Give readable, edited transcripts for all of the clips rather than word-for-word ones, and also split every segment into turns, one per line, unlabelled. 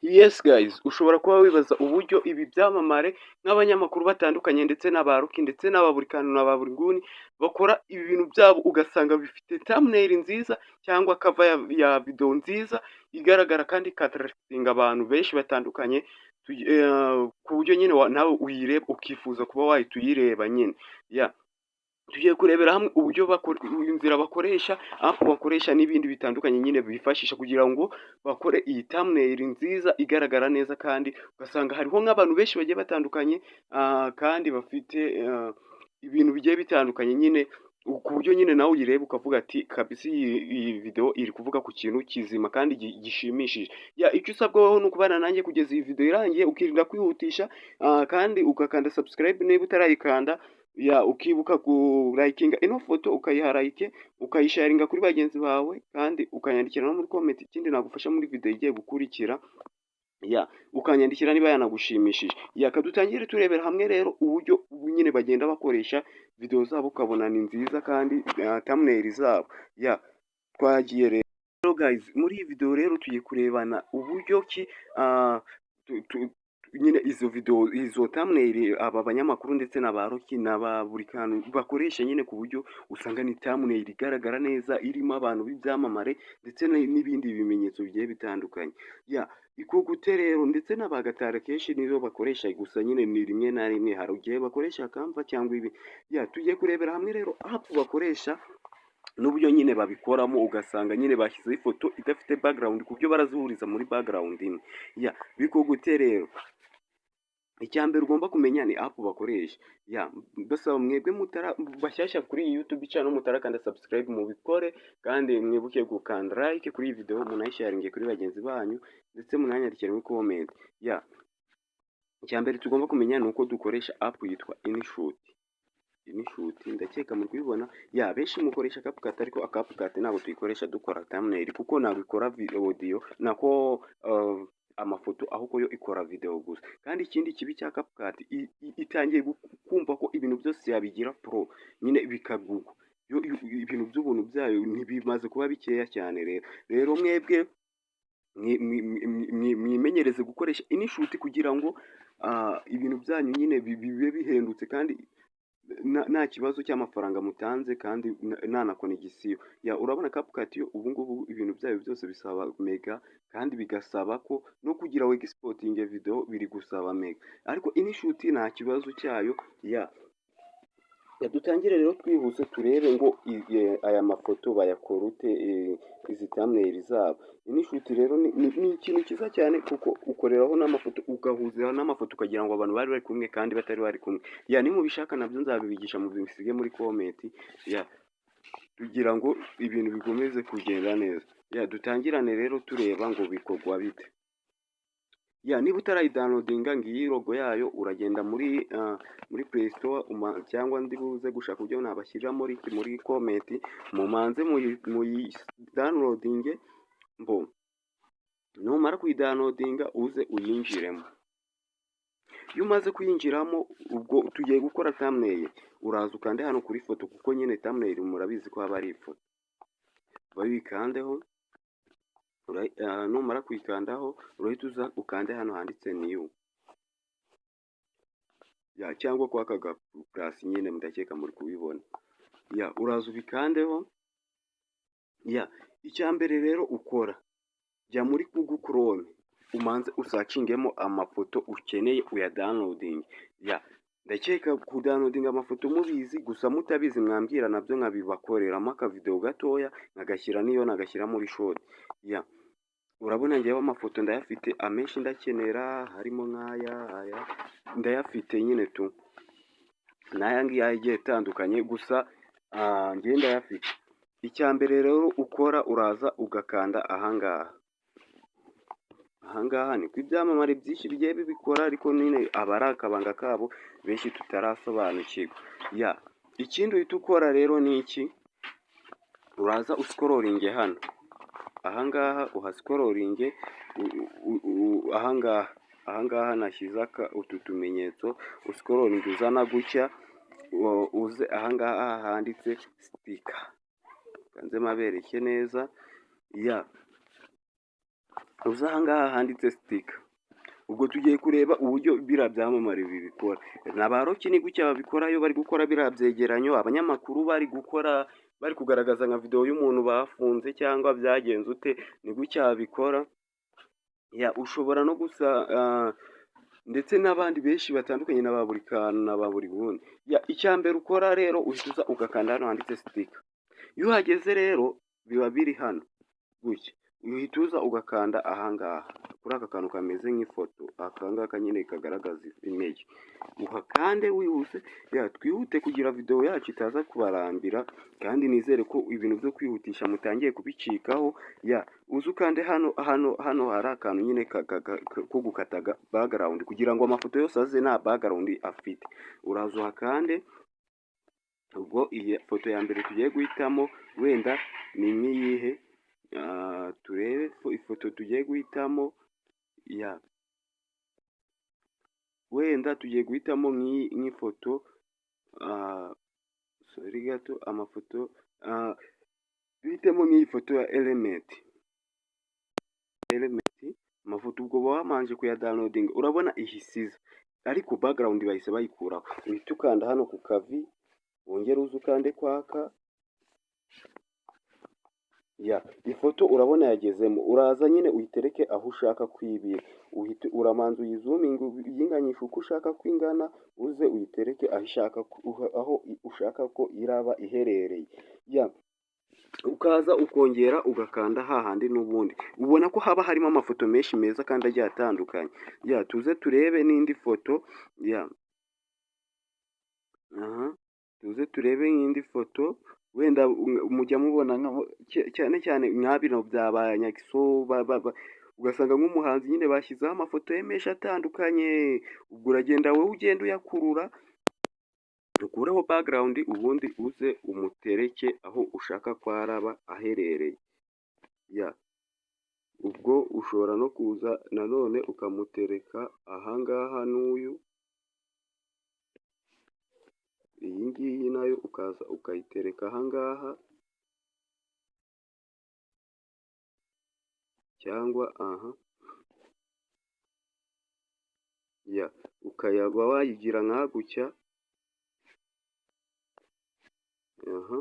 Yes guys, ushobora kuba wibaza uburyo ibi byamamare nk'abanyamakuru batandukanye ndetse n'aba Rocky ndetse n'aba buri kantu na ba buri nguni bakora ibi bintu byabo, ugasanga bifite thumbnail nziza cyangwa cover ya video nziza igaragara kandi ika-attractinga abantu benshi batandukanye, ku buryo nyine nawe uyireba ukifuza kuba wahita uyireba nyine. Yeah. Tugiye kurebera hamwe uburyo bakora, inzira bakoresha, app bakoresha n'ibindi bitandukanye nyine bifashisha kugira ngo bakore iyi thumbnail nziza igaragara neza, kandi ugasanga hariho nk'abantu benshi bagiye batandukanye, kandi bafite ibintu bigiye bitandukanye nyine, ku buryo nyine nawe uyireba ukavuga ati: "Kabisa iyi video iri kuvuga ku kintu kizima kandi gishimishije." Yeah, icyo usabwa wowe ni ukubana nanjye kugeza iyi video irangiye, ukirinda kwihutisha, kandi ugakanda subscribe niba utarayikanda. Yeah, ukibuka ku-likinga ino foto, ukayiha like, ukayisharinga kuri bagenzi bawe, kandi ukanyandikira no muri comment ikindi nagufasha muri video igiye gukurikira. Yeah, ukanyandikira niba yanagushimishije. Yeah, kadutangire turebera hamwe rero uburyo nyine bagenda bakoresha video zabo ukabona ni nziza kandi thumbnail zabo. Yeah, twagiye rero guys. Muri iyi video rero tugiye kurebana uburyo ki nyine izo video, izo thumbnail, aba banyamakuru ndetse na ba Rocky na ba buri kantu bakoresha nyine, ku buryo usanga ni thumbnail igaragara neza, irimo abantu b'ibyamamare ndetse n'ibindi bimenyetso bigiye bitandukanye. Yeah, ikugute rero ndetse n'abagatara kenshi nizo bakoresha, gusa nyine ni rimwe na rimwe, hari igihe bakoresha Canva cyangwa ibi. Yeah, tugiye kurebera hamwe rero app bakoresha n'uburyo nyine babikoramo, ugasanga nyine bashyizeho ifoto idafite background ku buryo barazihuriza muri background imwe. Yeah, bikugute rero? Icya mbere ugomba kumenya ni app bakoresha. Yeah, basaba mwebwe mutara bashyashya kuri iyi YouTube channel, mutarakanda subscribe, mubikore, kandi mwibuke gukanda like kuri iyi video, munayisharinge kuri bagenzi banyu, ndetse munanyandikire muri comment. Yeah, icya mbere tugomba kumenya ni uko dukoresha app yitwa InShot. InShot, ndakeka muri kubibona. Yeah, benshi mukoresha CapCut, ariko CapCut ntabwo tuyikoresha dukora thumbnail, kuko ntabwo ikora audio nako amafoto, ahubwo yo ikora video gusa. Kandi ikindi kibi cya CapCut, itangiye kumva ko ibintu byose yabigira pro nyine bikagugwa. Yo ibintu by'ubuntu byayo ntibimaze kuba bikeya cyane. Rero mwebwe mwimenyereze gukoresha InShot kugira ngo ibintu byanyu nyine bibe bihendutse kandi nta kibazo cy'amafaranga mutanze, kandi nta na connexion. Yeah, urabona CapCut yo ubu ngubu ibintu byayo byose bisaba mega, kandi bigasaba ko no kugira ngo exporting video biri gusaba mega, ariko InShot nta kibazo cyayo. Yeah, dutangire rero twihuse turebe ngo aya mafoto bayakora ute, izi thumbnail zabo. InShot rero ni ikintu cyiza cyane, kuko ukoreraho n'amafoto, ugahuza n'amafoto, ukagira ngo abantu bari bari kumwe kandi batari bari kumwe. Yeah, nimubishaka nabyo nzabibigisha, mubisige muri comment. Yeah, kugira ngo ibintu bikomeze kugenda neza. Yeah, dutangirane rero tureba ngo bikorwa bite. Yeah, niba utarayidownloadinga, ngiyi logo yayo. Uragenda muri Play Store, cyangwa ndi buze gushaka uburyo nabashyirira link muri comment, mumanze muyidownloadinge. Mbo numara kuyidownloadinga, uze uyinjiremo. Iyo umaze kuyinjiramo, ubwo tugiye gukora thumbnail. Uraza ukande hano kuri foto, kuko nyine thumbnail murabizi ko haba ari ifoto. Bayikandeho. Numara kuyikandaho, urahita uza ukande hano handitse new, yeah, cyangwa kwa aka ga plus nyine, ndakeka muri kubibona. Yeah, uraza ubikandeho. Yeah, icya mbere rero ukora, jya muri Google Chrome, umanze usearchingemo amafoto ukeneye, uyadownloadinge. Yeah, ndakeka kudownloadinga amafoto mubizi, gusa mutabizi mwambwira nabyo nkabibakoreramo akavideo gatoya, nkagashyira niyo nagashyira muri short. Yeah, urabona ngewe amafoto ndayafite amenshi ndakenera, harimo nk'aya, aya ndayafite nyine tu, n'aya ngiya agiye atandukanye, gusa ngewe ndayafite. Icya mbere rero ukora, uraza ugakanda ahangaha. Ahangaha niko ibyamamare byinshi bigiye bibikora, ariko nyine aba ari akabanga kabo benshi tutarasobanukirwa. Yeah, ikindi uhita ukora rero ni iki? Uraza uscrollinge hano, ahangaha uhascrollinge, ahangaha nashyize utu tumenyetso, uscrollinge uzana gutya, uze ahangaha handitse sticker. Nze mabereke neza. Yeah, Uza aha ngaha handitse sticker. Ubwo tugiye kureba uburyo biriya byamamare bibikora. Na ba Rocky ni gutya babikora iyo bari gukora biriya byegeranyo, abanyamakuru bari gukora, bari kugaragaza nka videwo y'umuntu bafunze cyangwa byagenze ute, ni gutya babikora. Ya, ushobora no gusa ndetse n'abandi benshi batandukanye na ba buri kantu na ba buri wundi. Ya, icya mbere ukora rero, uhita uza ugakanda hano handitse sticker. Iyo uhageze rero biba biri hano gutya, uhita uza ugakanda ahangaha kuri aka kantu kameze nk'ifoto, aka ngaka nyine kagaragaza image, uhakande wihuse. Ya, twihute kugira videwo yacu itaza kubarambira, kandi nizere ko ibintu byo kwihutisha mutangiye kubicikaho. Ya, uze ukande hano, hano, hano hari akantu nyine ko gukata background kugira ngo amafoto yose aze nta background afite. Uraza uhakande. Ubwo iyi foto ya mbere tugiye guhitamo wenda ni nk'iyihe? Turebe ifoto tugiye guhitamo. Ya, wenda tugiye guhitamo nk'ifoto, sorry gato, amafoto, duhitemo nk'iyi foto ya Element. Element, amafoto ubwo uba wabanje kuyadownloadinga, urabona ihise iza, ariko background bahise bayikuraho. Uhita ukanda hano ku kavi, wongere uze ukande kwaka. Ya, ifoto urabona yagezemo, uraza nyine uyitereke aho ushaka kwibira. Uhite uramanza uyizoominge, uyinganyishe uko ushaka ko ingana, uze uyitereke aho ishaka, aho ushaka ko iraba iherereye. Ya, ukaza ukongera ugakanda hahandi n'ubundi, ubona ko haba harimo amafoto menshi meza kandi agiye atandukanye. Ya, tuze turebe n'indi foto. Ya, aha tuze turebe nk'indi foto wenda mujya mubona cyane cyane nka bino bya ba Nyagiso, ugasanga nk'umuhanzi nyine bashyizeho amafoto ye menshi atandukanye. Ubwo uragenda wowe ugenda uyakurura, ukureho background, ubundi uze umutereke aho ushaka ko araba aherereye. Ya, ubwo ushobora no kuza nanone ukamutereka ahangaha n'uyu, iyi ngiyi nayo ukaza ukayitereka ahangaha cyangwa aha. Ya, ukayaba wayigira nka gutya, aha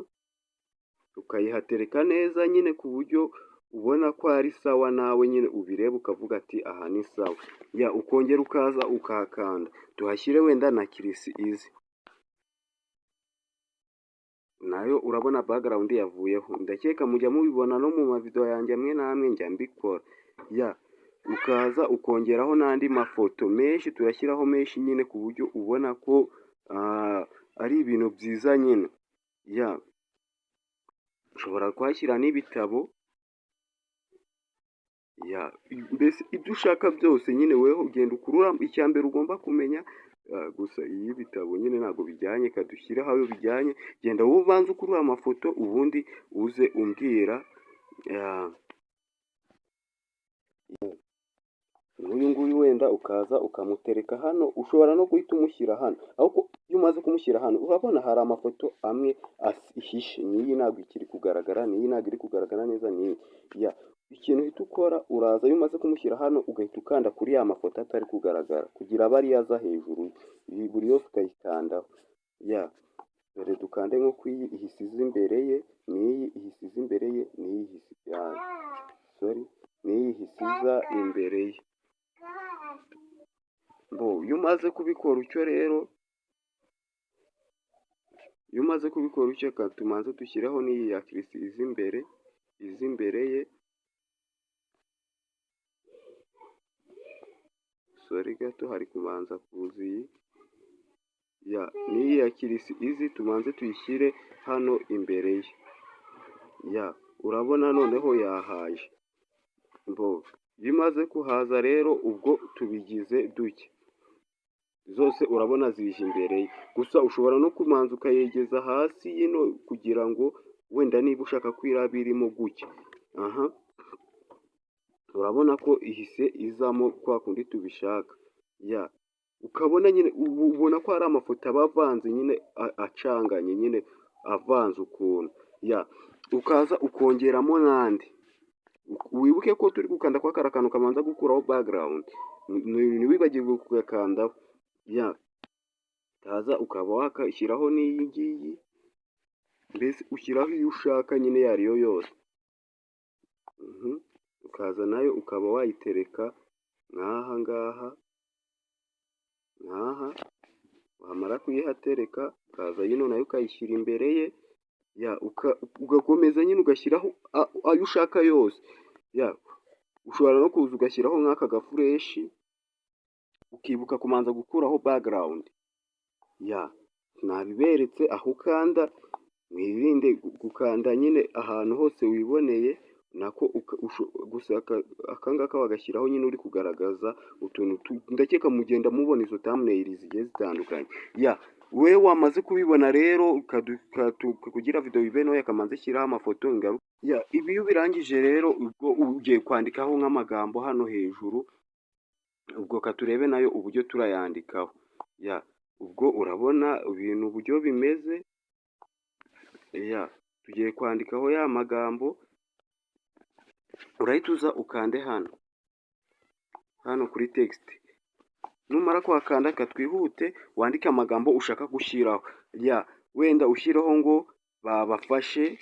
ukayihatereka neza nyine ku buryo ubona ko ari sawa, nawe nyine ubireba ukavuga ati aha ni sawa. Ya, ukongera ukaza ukahakanda, tuhashyire wenda na Chriss Eazy, nayo urabona background yavuyeho. Ndakeka mujya mubibona no mu mavideo yanjye amwe n'amwe njya mbikora. Ya, ukaza ukongeraho n'andi mafoto menshi, turashyiraho menshi nyine ku buryo ubona ko ari ibintu byiza nyine. Ya, ushobora kuhashyira n'ibitabo. Ya, mbese ibyo ushaka byose nyine weho ugenda ukurura. Icya mbere ugomba kumenya gusa, iyo ibitabo nyine ntabwo bijyanye, kadushyireho ayo bijyanye. Genda wowe ubanze ukurure amafoto, ubundi uze umbwira. Nk'uyu nguyu wenda ukaza ukamutereka hano, ushobora no guhita umushyira hano, ariko iyo umaze kumushyira hano urabona hari amafoto amwe ihishe, n'iyi ntabwo ikiri kugaragara, n'iyi ntabwo iri kugaragara neza, n'iyi. Ya, ikintu uhita ukora, uraza iyo umaze kumushyira hano ugahita ukanda kuri ya mafoto atari kugaragara kugira abe ariyo aza hejuru, buri yose ukayikandaho. Ya, dore dukande nko ku iyi ihise iza imbere ye, n'iyi ihise iza imbere ye, n'iyi ihise, sorry, n'iyi ihise iza imbere ye. Bo, iyo umaze kubikora utyo rero, iyo umaze kubikora utyo, reka tumanze dushyireho n'iyi ya Chriss iza imbere, iza imbere ye. Sorry gato, hari kubanza kuza iyi. Ya, n'iyi ya Chriss Eazy tubanze tuyishyire hano imbere ye. Ya, urabona noneho yahaje. Bo, iyo imaze kuhaza rero ubwo tubigize dutya, zose urabona zije imbere ye. Gusa ushobora no kumanza ukayegeza hasi yino kugira ngo wenda niba ushaka ko iraba irimo gutya. Aha urabona ko ihise izamo kwa kundi tubishaka. Ya, ukabona nyine, ubona ko hari amafoto aba avanze nyine, acanganye nyine, avanze ukuntu. Ya, ukaza ukongeramo n'andi. Wibuke ko turi gukanda kwa kariya kantu kabanza gukuraho background, ntiwibagirwe kugakandaho. Ya, kaza ukaba wakashyiraho n'iyi ngiyi, mbese ushyiraho iyo ushaka nyine iyo ariyo yose. Ukaza nayo ukaba wayitereka nk'aha ngaha, nk'aha, wamara kuyihatereka ukaza yino nayo ukayishyira imbere ye, ya, ugakomeza nyine ugashyiraho ayo ushaka yose. Ya, ushobora no kuza ugashyiraho nk'aka gaflèche, ukibuka kubanza gukuraho background. Ya, nabiberetse aho ukanda, mwirinde gukanda nyine ahantu hose wiboneye, nako gusa aka ngaka wagashyiraho nyine uri kugaragaza utuntu. Ndakeka mugenda mubona izo thumbnail zigiye zitandukanye. Ya, we wamaze kubibona rero, kugira video ibe ntoya, kamanze shyiraho amafoto ngaruke. Ya, ibi iyo ubirangije rero, ubwo ugiye kwandikaho nk'amagambo hano hejuru, ubwo katurebe nayo uburyo turayandikaho. Ya, ubwo urabona ibintu uburyo bimeze. Ya, tugiye kwandikaho ya magambo, urahita uza ukande hano kuri text. Numara kuhakanda, reka twihute, wandike amagambo ushaka gushyiraho. Ya, wenda ushyireho ngo babafashe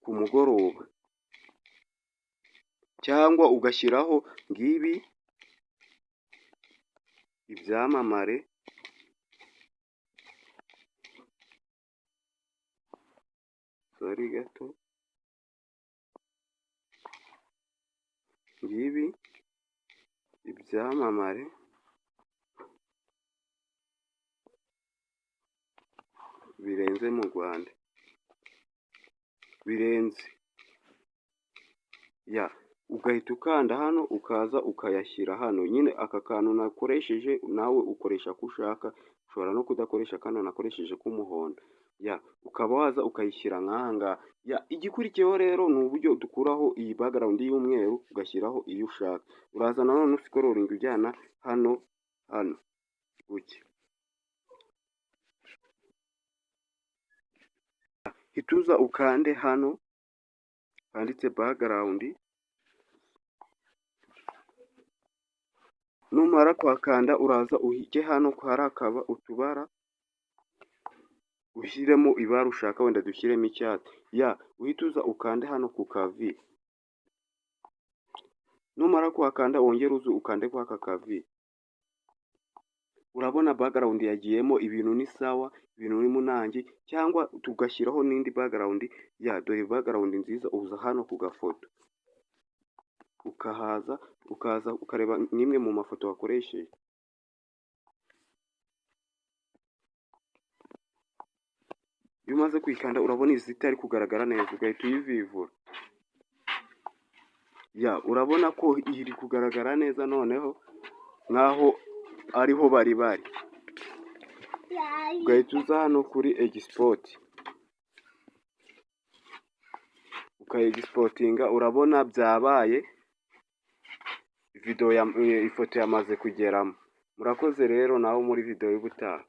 ku mugoroba, cyangwa ugashyiraho ngibi ibyamamare sorry gato, ngibi ibyamamare birenze mu Rwanda, birenze. Ya, ugahita ukanda hano, ukaza ukayashyira hano nyine. Aka kantu nakoresheje, nawe ukoresha ako ushaka, ushobora no kudakoresha kano nakoresheje k'umuhondo. Ya, ukaba waza ukayishyira nk'aha ngaha. Ya, igikurikiyeho rero ni uburyo dukuraho iyi background y'umweru, ugashyiraho iyo ushaka. Uraza nanone uscrollinga ujyana hano gutya. Hita uza ukande hano handitse background, numara kuhakanda uraza ujye hano hari akaba utubara, ushyiremo ibara ushaka, wenda dushyiremo icyatsi. Ya, uhite uza ukande hano ku ka V, numara kuhakanda wongere uze ukande kuri aka ka V. Urabona background yagiyemo, ibintu ni sawa, ibintu ni munange. Cyangwa tugashyiraho n'indi background. Ya, dore background nziza, uza hano ku gafoto, ukahaza, ukaza ukareba n'imwe mu mafoto wakoresheje. Iyo umaze kuyikanda urabona izi itari kugaragara neza, ugahita uyivivura. Ya, urabona ko iri kugaragara neza noneho nk'aho ariho bari bari. Ugahita uza hano kuri export, ukayi-exportinga, urabona byabaye video ya ifoto yamaze kugeramo. Murakoze rero, nawe muri video y'ubutaha.